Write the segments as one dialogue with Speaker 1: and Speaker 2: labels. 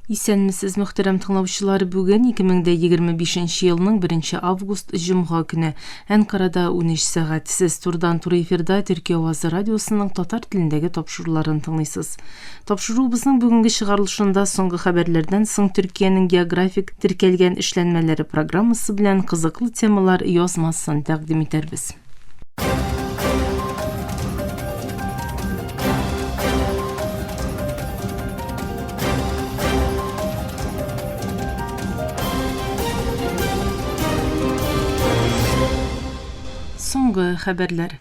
Speaker 1: Исәнмесез, мөхтәрәм тыңлаучылар! Бүген 2025 елның 1 август җомга көне. Әнкарада 13 сәгать. Сез турыдан-туры эфирда Төркия авазы радиосының татар телендәге тапшыруларын тыңлыйсыз. Тапшыруыбызның бүгенге чыгарылышында соңгы хәбәрләрдән соң Төркиянең географик теркәлгән эшләнмәләре программасы белән кызыклы темалар язмасын тәкъдим итәрбез. Соңгы хәбәрләр.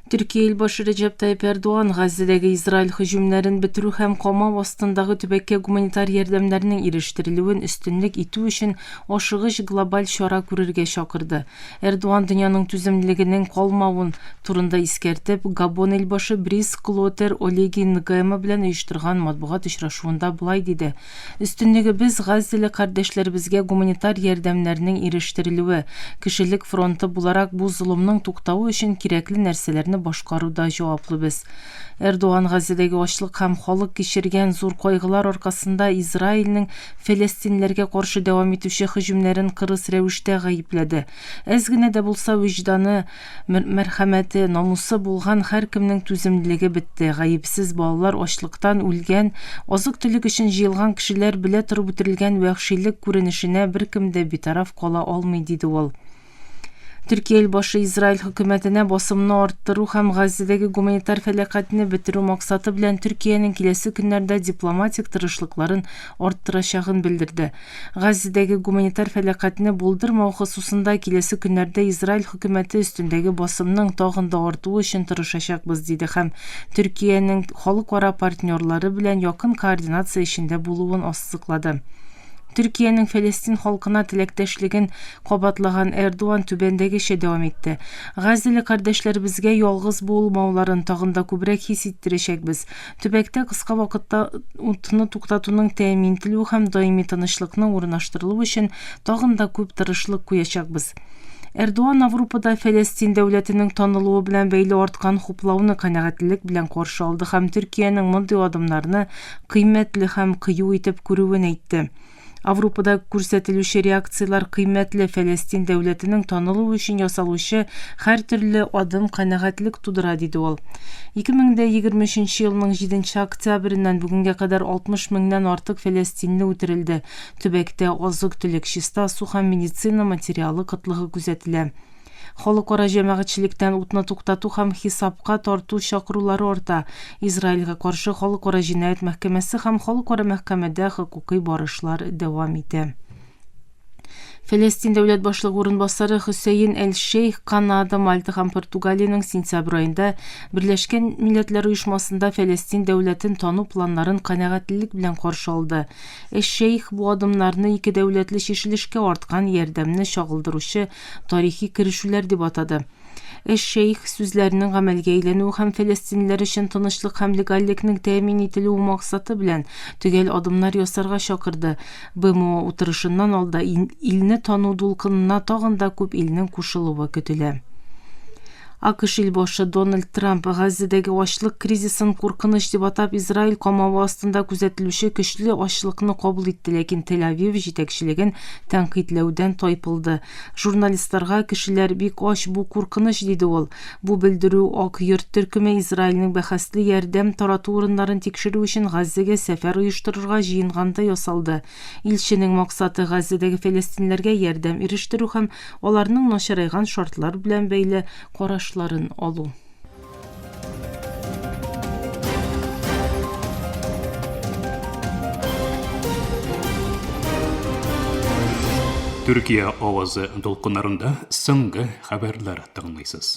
Speaker 1: Төркия илбашы Рәҗәп Тайип Эрдоган Газзәдәге Израиль һөҗүмнәрен бетерү һәм камау астындагы төбәккә гуманитар ярдәмнәрнең ирештерелүен өстенлек итү өчен ашыгыч глобаль чара күрергә чакырды. Эрдоган дөньяның түземлелегенең калмавын турында искәртеп, Габон илбашы Брис Клотер Олеги Нгема белән оештырган матбугат очрашуында болай диде, Өстенлегебез, газзәле кардәшләребезгә гуманитар ярдәмнәрнең ирештерелүе. Кешелек фронты буларак бу золымның туктавы өчен кирәкле нәрсәләрне башкаруда җаваплы без. Эрдоган Газзәдәге ачлык һәм халык кичергән зур кайгылар аркасында Израильнең фәләстинләргә каршы дәвам итүче һөҗүмнәрен кырыс рәвештә гаепләде. Әз генә дә булса вөҗданы, мәрхәмәте, намусы булган һәркемнең түземлелеге бетте. Гаепсез балалар ачлыктан үлгән, азык-төлек өчен җыелган кешеләр белә торып үтерелгән вәхшилек күренешенә беркем дә битараф кала алмый, диде ул. Төркия илбашы Израиль хөкүмәтенә басымны арттыру һәм Газзәдәге гуманитар фәләкатьне бетерү максаты белән Төркиянең киләсе көннәрдә дипломатик тырышлыкларын арттырачагын белдерде. Газзәдәге гуманитар фәләкатьне булдырмау хосусында киләсе көннәрдә Израиль хөкүмәте өстендәге басымның тагын да артуы өчен тырышачакбыз, диде һәм Төркиянең халыкара партнерлары белән якын координация эчендә булуын ассызыклады. Төркиянең Фәләстин халкына теләктәшлеген кабатлаган Эрдоган түбәндәгечә дәвам итте. Газзәле кардәшләребезгә ялгыз булмауларын тагын да күбрәк хис иттерәчәкбез. Төбәктә кыска вакытта утны туктатуның тәэмин ителүе һәм даими тынычлыкның урнаштырылуы өчен тагын да күп тырышлык куячакбыз. Эрдоган Аврупада Фәләстин дәүләтенең танылуы белән бәйле арткан хуплауны канәгатьлелек белән каршы алды һәм Төркиянең мондый адымнарны кыйммәтле һәм кыю итеп күрүен әйтте. Аврупада күрсәтелүче реакцияләр кыйммәтле, Фәләстин дәүләтенең танылуы өчен ясалучы һәртөрле адым канәгатьлек тудыра, диде ул. 2023 елның җиденче октябреннән бүгенгә кадәр 60 меңнән артык фәләстинле үтерелде. Төбәктә азык-төлек, чиста су һәм медицина материалы кытлыгы күзәтелә. Халыкара җәмәгатьчелектән утны туктату һәм хисапка тарту чакырулары арта. Израильгә каршы Халыкара җинаять мәхкәмәсе һәм Халыкара мәхкәмәдә хокукый барышлар дәвам итә. Фәләстин дәүләт башлыгы урынбасары Хөсәен Әл-Шейх Канада, Мальта һәм Португалиянең сентябрь аенда Берләшкән Милләтләр Оешмасында Фәләстин дәүләтен тану планнарын канәгатьлелек белән каршы алды. Әш-Шейх бу адымнарны ике дәүләтле чишелешкә арткан ярдәмне чагылдыручы тарихи керешүләр дип атады. Әш-Шейх сүзләренең гамәлгә әйләнүе һәм фәләстинлеләр өчен тынычлык һәм легальлекнең тәэмин ителүе максаты белән төгәл адымнар ясарга чакырды. БМО утырышыннан алда илне тану дулкынына тагын да күп илнең кушылуы көтелә. АКШ илбашы Дональд Трамп Газзәдәге ачлык кризисын куркыныч дип атап, Израиль камавы астында күзәтелүче көчле ачлыкны кабул итте, ләкин Тель-Авив җитәкчелеген тәнкыйтьләүдән тайпылды. Журналистларга кешеләр бик ач, бу куркыныч, диде ул. Бу белдерү Ак Йорт төркеме Израильнең бәхәсле ярдәм тарату урыннарын тикшерү өчен Газзәгә сәфәр оештырырга җыенганда ясалды. Илченең максаты, Газзәдәге фәләстинләргә ярдәм ирештерү һәм аларның начарайган шартлар белән бәйле карашларын алу.
Speaker 2: Төркия авазы дулкыннарында соңгы хәбәрләр тыңлыйсыз.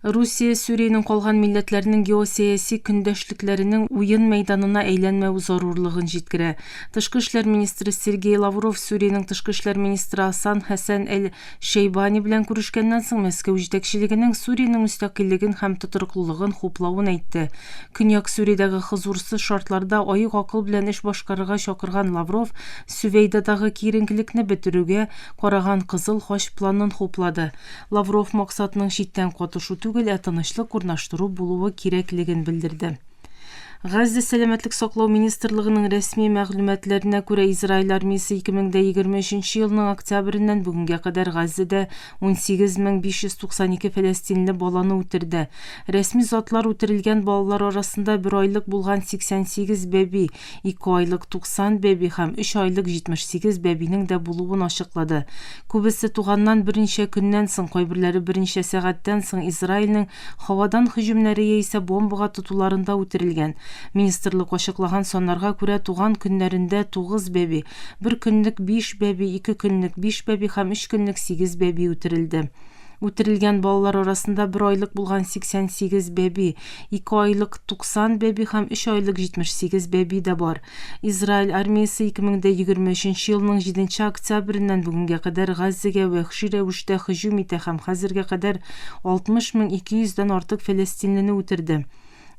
Speaker 1: Русия Сүриянең калган милләтләренең геосәяси көндәшлекләренең уен мәйданына әйләнмәү зарурлыгын җиткерә. Тышкы эшләр министры Сергей Лавров Сүриянең тышкы эшләр министры Асан Хәсән әл-Шәйбани белән күрешкәннән соң Мәскәү җитәкчелегенең Сүриянең мөстәкыйльлеген һәм тотрыклылыгын хуплавын әйтте. Көньяк Сүриядәге хозурсыз шартларда аек акыл белән эш башкарырга чакырган Лавров Сүвәйдадагы киеренкелекне бетерүгә караган Кызыл Хач планын хуплады. Лавров максатның читтән катышу түгел, ә тынычлык урнаштыру булуы кирәклеген белдерде. Газзә сәламәтлек саклау министрлыгының рәсми мәгълүматларына күрә, Израиль армиясе 2023 елның октябреннән бүгенгә кадәр Газзәдә 18592 фәләстинле баланы үтерде. Рәсми затлар үтерелгән балалар арасында бер айлык булган 88 бәби, 2 айлык 90 бәби һәм 3 айлык 78 бәбинең дә булуын ачыклады. Күбесе туганнан берничә көннән соң, кайберләре берничә сәгатьтән соң Израильнең һавадан һөҗүмнәре яисә бомбага тотуларында үтерелгән. Министрлык ачыклаган саннарга күрә, туган көннәрендә 9 бәби, бер көнлек 5 бәби, 2 көнлек 5 бәби һәм 3 көнлек 8 бәби үтерелде. Үтерелгән балалар арасында бер айлык булган 88 бәби, 2 айлык 90 бәби һәм 3 айлык 78 бәби дә бар. Израиль армиясе 2023 елның 7 октябреннән бүгенгә кадәр Газзәгә вәхши рәвештә һөҗүм итә һәм хәзергә кадәр 60 200 дән артык фәләстинлене үтерде.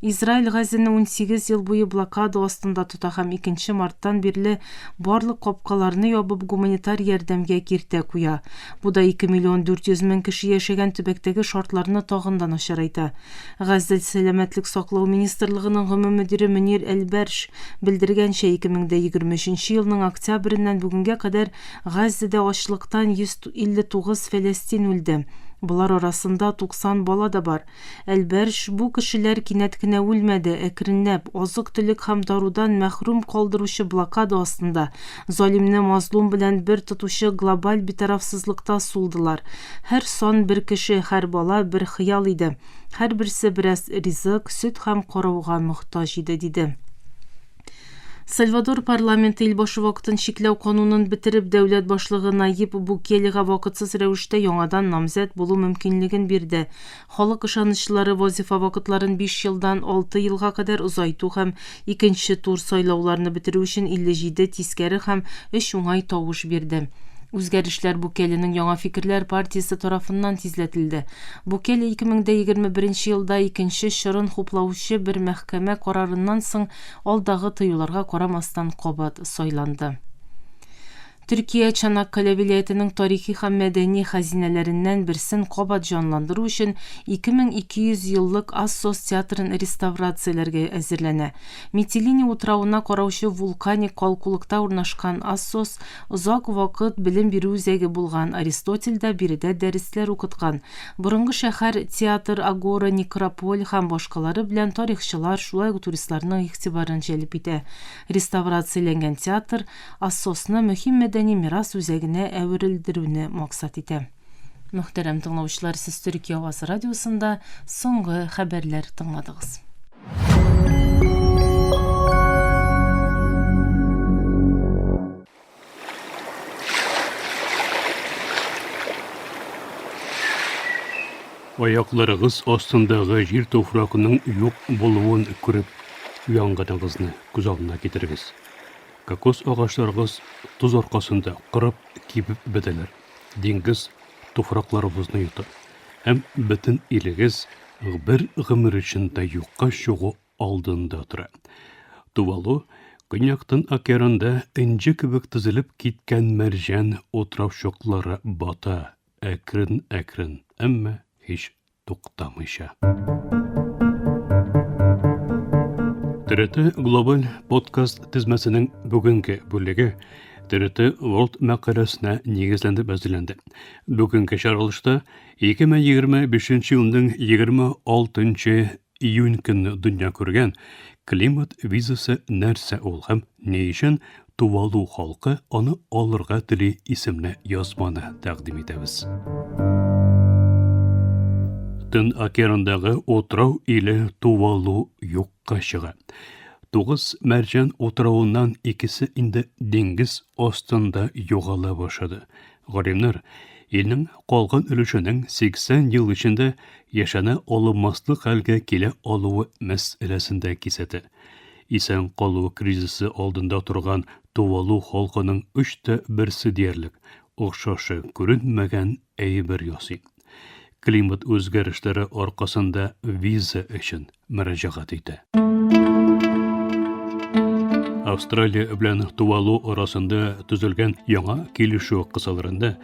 Speaker 1: Израиль Газзәне 18 ел буе блокада астында тота һәм 2 марттан бирле барлык капкаларны ябып гуманитар ярдәмгә киртә куя. Бу да 2 миллион 400 мең кеше яшәгән төбәктәге шартларны тагын да начарайта. Газзә сәламәтлек саклау министрлыгының гомум мөдире Мөнир Әл-Бәрш белдергәнчә, 2023 елның октябреннән бүгенгә кадәр Газзәдә ачлыктан 159 фәләстин үлде. Болар арасында 90 бала да бар. Әл-Бәрш, бу кешеләр кинәт кенә үлмәде, әкренләп, азык-төлек һәм дарудан мәхрүм калдыручы блокада астында, залимне мазлум белән бер тотучы глобаль битарафсызлыкта сулдылар. Һәр сан бер кеше, һәр бала бер хыял иде. Һәрберсе бераз ризык, сөт һәм карауга мохтаҗ иде, диде. Сальвадор парламенты илбашы вакытын чикләү канунын бетереп, дәүләт башлыгы Наиб Букелега вакытсыз рәвештә яңадан намзәт булу мөмкинлеген бирде. Халык ышанычлылары вазифа вакытларын 5 елдан 6 елга кадәр озайту һәм икенче тур сайлауларны бетерү өчен 57 тискәре һәм 3 уңай тавыш бирде. Үзгәрешләр Букеленең Яңа фикерләр партиясе тарафыннан тизләтелде. Букеле 2021 елда икенче чорын хуплаучы бер мәхкәмә карарыннан соң алдагы тыюларга карамастан кабат сайланды. Төркия Чанаккале вилаятенең тарихи һәм мәдәни хәзинәләреннән берсен кабат җанландыру өчен 2200 еллык Ассос театрын реставрацияләргә әзерләнә. Митилини утравына караучы вулканик калкулыкта урнашкан Ассос озак вакыт белем бирү үзәге булган, Аристотель дә биредә дәресләр укыткан. Борынгы шәһәр, театр, агора, некрополь һәм башкалары белән тарихчылар, шулай ук туристларның игътибарын җәлеп итә. Реставрацияләнгән театр Ассосны мөһим мәдәни мирас үзәгенә әверелдерүне максат итә. Мөхтәрәм тыңлаучылар, сез Төркия авазы радиосында соңгы хәбәрләр тыңладыгыз.
Speaker 2: Аякларыгыз астындагы җир туфракның юк булуын күреп уянганыгызны күз алдына китерегез. Кокос агачларыгыз тоз аркасында корып, кибеп бетәләр. Диңгез туфракларыбызны йота. Һәм бөтен илегез бер гомер өчен дә юкка чыгу алдында тора. Тувалу, Көньяк Тын океанда энҗе кебек тезелеп киткән мәрҗән утраучыклары бата, әкрен-әкрен, әмма һич туктамыйча. ТРТ Глобаль подкаст тезмәсенең бүгенге бүлеге ТРТ World мәкаләсенә нигезләнеп әзерләнде. Бүгенге чыгарылышта 2025 елның 26 Июнь көнне дөнья күргән климат визасы нәрсә ул һәм ни өчен Тувалу халкы аны алырга тели исемле язманы тәкъдим итәбез. Тын океандагы утрау иле Тувалу юкка чыга. Тугыз мәрҗән утравыннан икесе инде диңгез астында югала башлады. Галимнәр илнең калган өлешенең 80 ел эчендә яшәнә алынмаслык хәлгә килә алуы мәсьәләсен дә кисәтә. Исән калу кризисы алдында торган Тувалу халкының өч тә берсе диярлек охшашы күренмәгән әйбер ясый. Климат үзгәрешләре аркасында виза өчен мөрәҗәгать итә. Австралия белән Тувалу арасында төзелгән яңа килешү кысаларында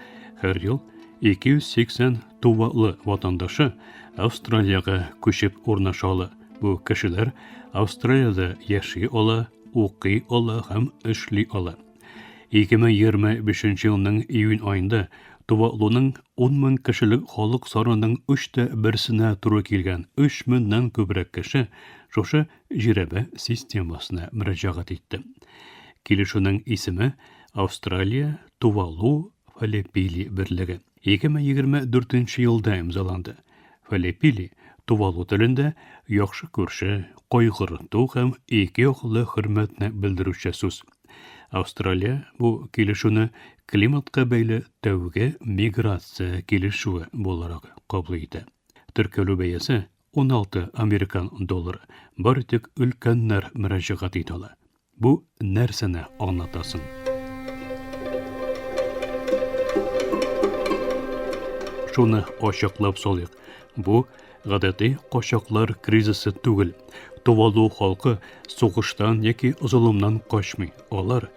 Speaker 2: һәр ел 280 тувалы ватандашы Австралиягә күчеп урнаша ала. Бу кешеләр Австралиядә яши ала, укый ала һәм эшли ала. 2025 елның июнь аенда Тувалуның 10 мең кешелек халык санының өч тә берсенә туры килгән 3 меңнән күбрәк кеше шушы жирәбә системасына мөрәҗәгать итте. Килешүнең исеме Австралия Тувалу Фалепили берлеге. 2024 елда имзаланды. Фалепили Тувалу телендә яхшы күрше, кайгырту һәм ике яклы хөрмәтне белдерүче сүз. Австралия бу килешүне климатка бәйле тәүге миграция килешүе буларак кабул итә. Теркәлү бәясе 16 американ доллары, бары тик өлкәннәр мөрәҗәгать итә ала. Бу нәрсәне аңлата соң? Шуны ачыклап салыйк. Бу гадәти качаклар кризисы түгел. Тувалу халкы сугыштан яки золымнан качмый. Алар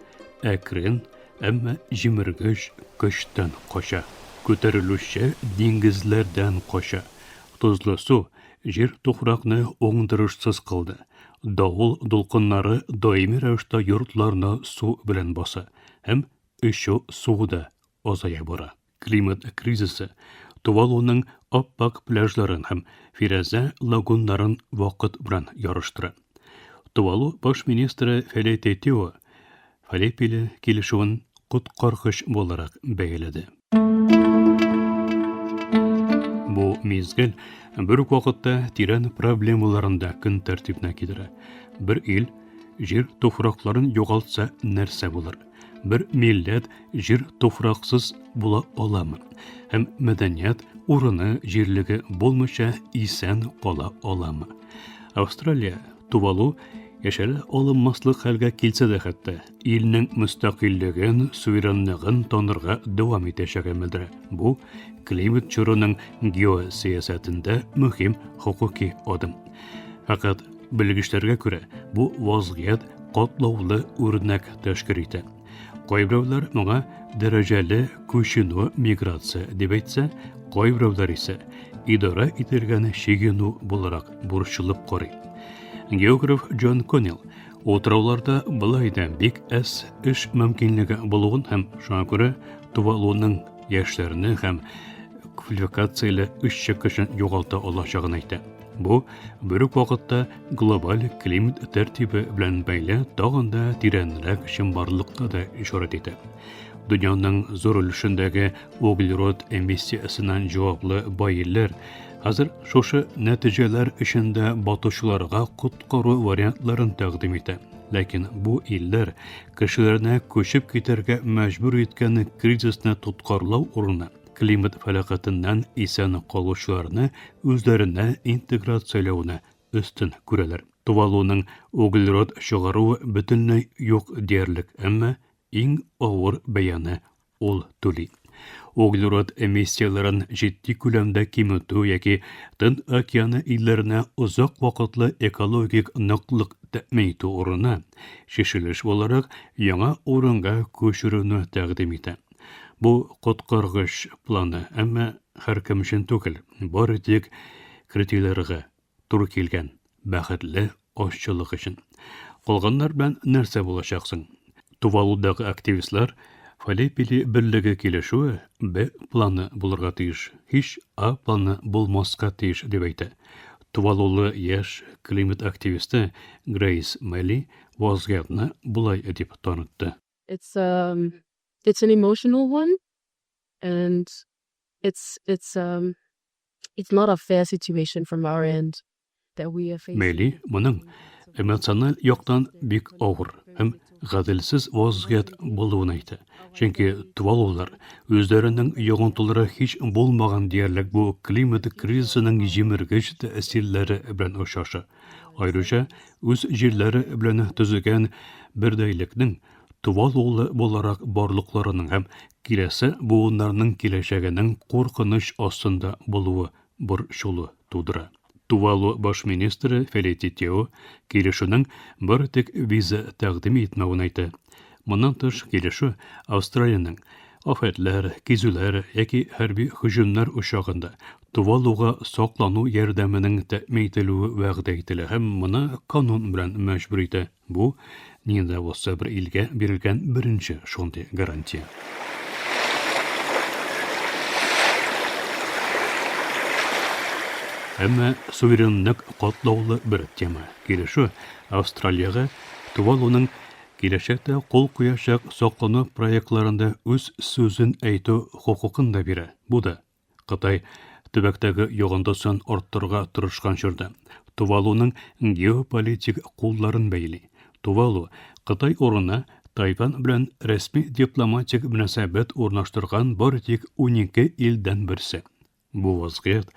Speaker 2: әкрен, әмма җимергеч көчтән кача. Күтәрелүче диңгезләрдән кача. Тозлы су җир туфракны уңдырышсыз кылды. Давыл дулкыннары даими рәвештә йортларны су белән баса һәм эчү суы да азая бара. Климат кризисы Тувалуның ап-ак пляжларын һәм фирәзә лагуннарын вакыт белән ярыштыра. Тувалу баш министры Фелете Тео Фалепиле килешүен коткаргыч буларак бәяләде. Бу мизгел бер үк вакытта тирән проблемаларын да көн тәртибенә китерә. Бер ил җир туфракларын югалтса нәрсә булыр? Бер милләт җир туфраксыз була аламы? Һәм мәдәният урыны җирлеге булмыйча исән кала аламы? Австралия Тувалу яшәлә алынмаслык хәлгә килсә дә хәтта, илнең мөстәкыйльлеген, суверенлыгын танырга дәвам итәчәген белдерә. Бу климат чорының геосәясәтендә мөһим хокуки адым. Фәкать белгечләргә күрә, бу вазгыять катлаулы үрнәк тәшкил итә. Кайберәүләр моңа дәрәҗәле күченү миграция дип әйтсә, кайберәүләр исә идарә ителгән чигенү буларак борчылып карый. Географ Джон Коннелл утрауларда болай да бик әз эш мөмкинлеге булуын һәм шуңа күрә Тувалуның яшьләрне һәм квалификацияле эшче көчен югалта алачагын әйтә. Бу бер үк вакытта глобаль климат тәртибе белән бәйле тагын да тирәнрәк чынбарлыкка да ишарәт итә. Дөньяның зур өлешендәге углерод эмиссиясеннән җаваплы бай илләр хәзер шушы нәтиҗәләр эчендә батучыларга коткару вариантларын тәкъдим итә. Ләкин бу илләр кешеләрне күчеп китәргә мәҗбүр иткән кризисны тоткарлау урынына климат фәләкатеннән исән калучыларны үзләренә интеграцияләүне өстен күрәләр. Тувалуның углерод чыгаруы бөтенләй юк диярлек, әмма иң авыр бәяне ул түли. Углерод эмиссияләрен җитди күләмдә киметү яки Тын океаны илләренә озак вакытлы экологик ныклык тәэмин итү урынына, чишелеш буларак яңа урынга күчерүне тәкъдим итә. Бу коткаргыч планы, әмма һәркем өчен түгел, бары тик критерийларга туры килгән бәхетле азчылык өчен. Калганнар белән нәрсә булачак соң? Тувалудагы активистлар Фалепили берлеге килешүе Б планы булырга тиеш, һич А планы булмаска тиеш дип әйтә. Тувалулы яшь климат активисты Грейс Мелли вазгыятьне болай дип танытты.
Speaker 3: It's um it's an emotional one and it's it's um it's not a fair situation from our end that we are facing.
Speaker 2: Мели моның эмоциональ яктан бик авыр һәм гаделсез вазгыять булуын әйтә. Чөнки тувалулар үзләренең йогынтылары һич булмаган диярлек бу климат кризисының җимергеч тәэсирләре белән очраша. Аеруча үз җирләре белән төзегән бердәйлекнең Тувалулы буларак барлыкларының һәм киләсе буыннарның киләчәгенең куркыныч астында булуы борчылу тудыра. Тувалу баш министры Фелити Тео килешүнең бары тик виза тәкъдим итмәвен әйтә. Моннан тыш, килешү Австралиянең Афәтләр, кизүләр яки хәрби һөҗүмнәр очрагында Тувалуга саклану ярдәменең тәэмин ителүе вәгъдә ителә һәм моны канун белән мәҗбүр итә. Бу, нинди дә булса бер илгә бирелгән беренче шундый гарантия. Әмма суверенлык катлаулы бер тема. Килешү Австралиягә Тувалуның Киләчәктә кул куячак саклану проектларында үз сүзен әйтү хокукын да бирә. Бу да, Кытай төбәктәге йогынтысын арттырырга тырышкан чорда, Тувалуның геополитик кулларын бәйли. Тувалу, Кытай урынына Тайвань белән рәсми дипломатик мөнәсәбәт урнаштырган бары тик 12 илдән берсе. Бу вазгыять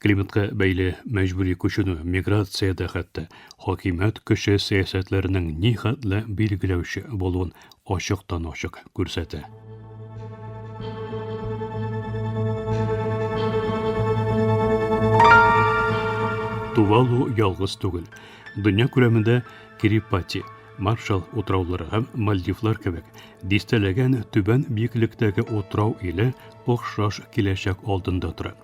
Speaker 2: климатка бәйле мәҗбүри күченү, миграция дә хәтта хакимият көче сәясәтләренең нихәтле билгеләүче булуын ачыктан-ачык күрсәтә. Тувалу ялгыз түгел. Дөнья күләмендә Кирибати, Маршалл утраулары һәм Мальдивлар кебек дистәләгән түбән биеклектәге утрау иле охшаш киләчәк алдында тора.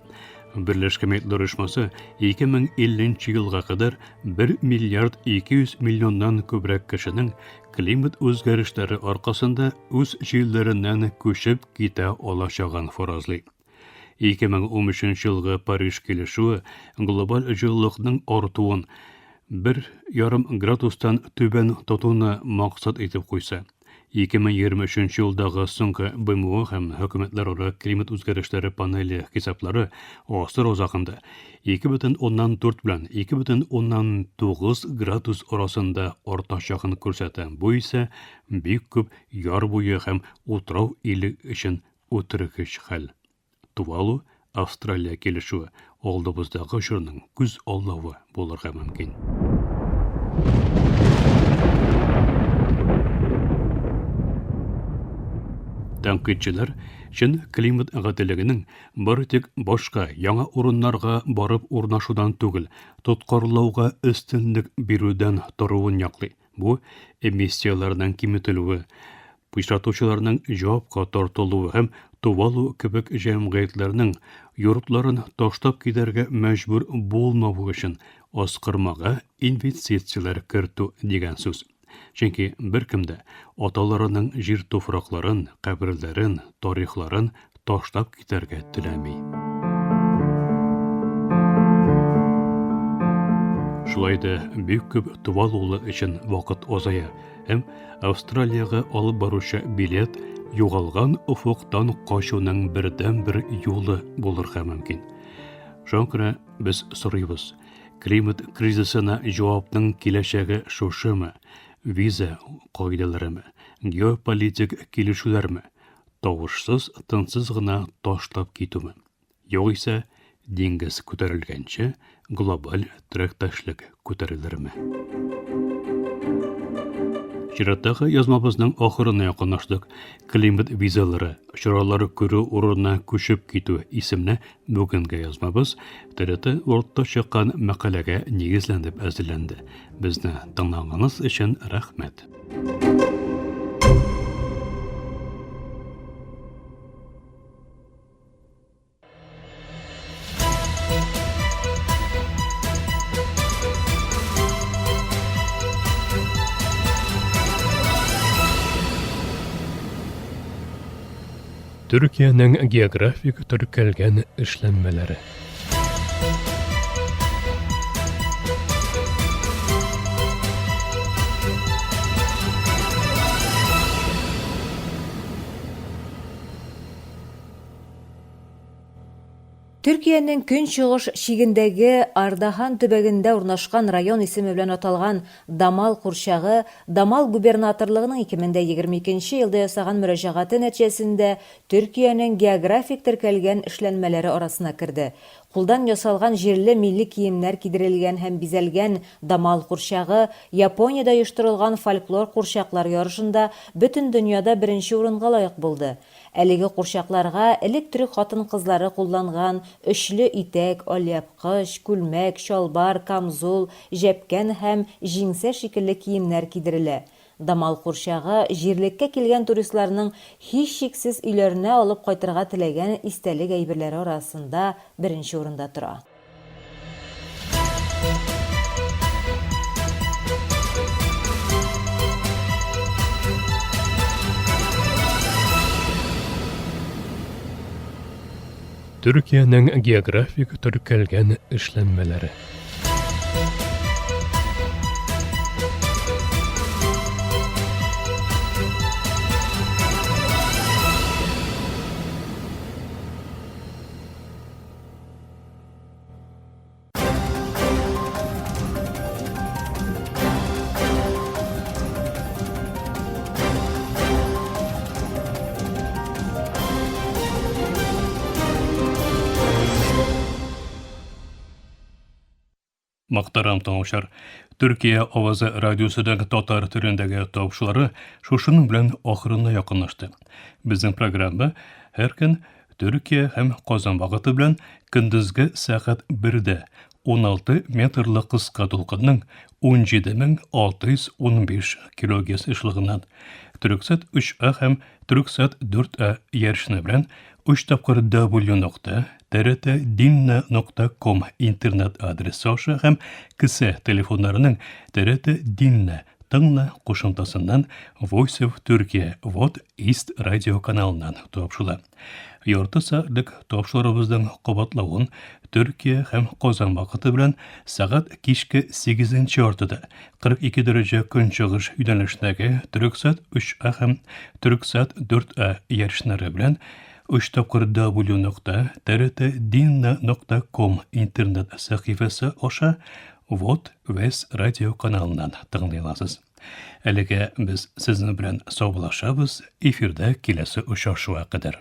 Speaker 2: Берләшкән Милләтләр Оешмасы 2050 елга кадәр 1 миллиард 200 миллионнан күбрәк кешенең климат үзгәрешләре аркасында үз җирләреннән күчеп китә алачагын фаразлый. 2013 елгы Париж килешүе глобаль җылылыкның артуын 1,5 градустан түбән тотуны максат итеп куйса, 2023 елдагы соңгы БМО һәм Хөкүмәтләрара климат үзгәрешләре панеле хисаплары гасыр азагында 2,4 белән 2,9 градус арасында артачагын күрсәтә. Бу исә бик күп яр буе һәм утрау иле өчен Үтергеч хәл. Тувалу, Австралия килешүе алдыбыздагы чорның күз аллавы булырга мөмкин. Тәнкыйтьчеләр чын климат гаделлегенең бары тик башка яңа урыннарга барып урнашудан түгел, тоткарлауга өстенлек бирүдән торуын яклый. Бу эмиссияләрнең киметелүе, пычратучыларның җавапка тартылуы һәм Тувалу кебек җәмгыятьләрнең йортларын ташлап китәргә мәҗбүр булмавы өчен аскырмага инвестицияләр кертү дигән сүз. Чөнки беркем дә аталарының җир туфракларын, каберләрен, тарихларын ташлап китәргә теләми. Шулай да бик күп тувалулы өчен вакыт азая һәм Австралиягә алып баручы билет югалган офыктан качуның бердәнбер юлы булырга мөмкин. Шуңа күрә без сорыйбыз, климат кризисына җавапның киләчәге шушымы, виза кагыйдәләреме, геополитик килешүләрме, Тавышсыз, тынсыз гына ташлап китүме? Югыйсә, диңгез күтәрелгәнче, глобаль терәктәшлек күтәрелерме? Чираттагы язмабызның ахырына якынлаштык. Климат визалары, чаралар күрү урынына күчеп китү исемле бүгенге язмабыз ТРТ Worldта чыккан мәкаләгә нигезләнеп әзерләнде. Безне тыңлаганыгыз өчен рәхмәт. Төркиянең географик теркәлгән эшләнмәләре.
Speaker 4: Төркиянең көнчыгыш чигендәге Ардаһан төбәгендә урнашкан район исеме белән аталган Дамал курчагы Дамал губернаторлыгының 2022 нче елда ясаган мөрәҗәгате нәтиҗәсендә Төркиянең географик теркәлгән эшләнмәләре арасына керде. Кулдан ясалган җирле милли киемнәр кидерелгән һәм бизәлгән Дамал курчагы Япониядә оештырылган фольклор курчаклар ярышында бөтен дөньяда беренче урынга лаек булды. Әлеге курчакларга элек төрек хатын-кызлары кулланган өчле итәк, алъяпкыч, күлмәк, чалбар, камзул, җәпкән һәм җиңсә шикелле киемнәр кидерелә. Дамал курчагы җирлеккә килгән туристларның һичшиксез өйләренә алып кайтырга теләгән истәлек әйберләре арасында беренче урында тора.
Speaker 2: Төркиянең географик теркәлгән эшләнмәләре. Мөхтәрәм тыңлаучылар, Төркия авазы радиосының татар телендәге тапшырулары шушының белән ахырына якынлашты. Безнең программа һәр көн Төркия һәм Казан вакыты белән көндезге сәгать 1дә 16 метрлы кыска дулкынның 17615 килогерц ешлыгыннан Төрксат 3А һәм Төрксат 4А ярышны белән 3 тапкыр W нокта TRT нокта ком интернет адресы аша һәм кесә телефоннарының TRT Dinle Тыңла кушымтасыннан Voice of Turkey Вот East радио каналыннан тапшыла. Ярты сәгатьлек тапшыруыбызның кабатлавын Төркия һәм Казан вакыты белән сәгать кичке 8 яртыда 42 дәрәҗә көнчыгыш юнәлешендәге Төрексат 3А һәм Төрексат 4А ярышнары белән 3 тапкыр W нокта TRT нокта ком интернет сәхифәсе аша Вот Вес радио каналыннан тыңлый аласыз. Әлегә без сезнең белән саубуллашабыз, эфирда киләсе очрашуга кадәр.